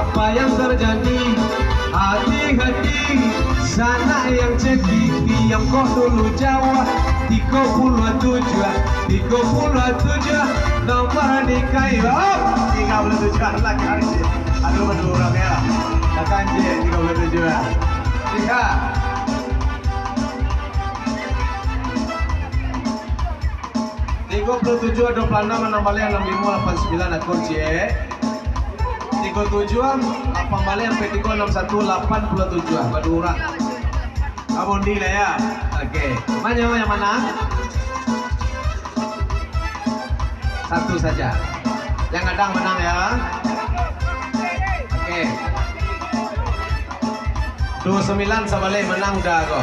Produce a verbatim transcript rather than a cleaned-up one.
Apa yang terjadi? Hati-hati, sanak yang cekik, tiang kok dulu jauah. Tigo puluah tujuah, tigo puluah tujuah, nomor di kayu. Hop! Tigo puluah tujuah lah, kancik. Aduh, aduh, urang ya. Lah kancik, tigo puluah tujuah. Tiga. Tigo puluah tujuah, dua puluah anam, anam baleh, anam limo, lapan sambilan, akur ciek. Tigo tujuah, lapan baleh, ampek tigo, anam satu, lapan puluah tujuah, baduo urang. Abang undi lah ya. Oke. Mano yang manang? Satu saja. Yang gadang manang ya. Oke. Duo sambilan sabaleh manang udah ko.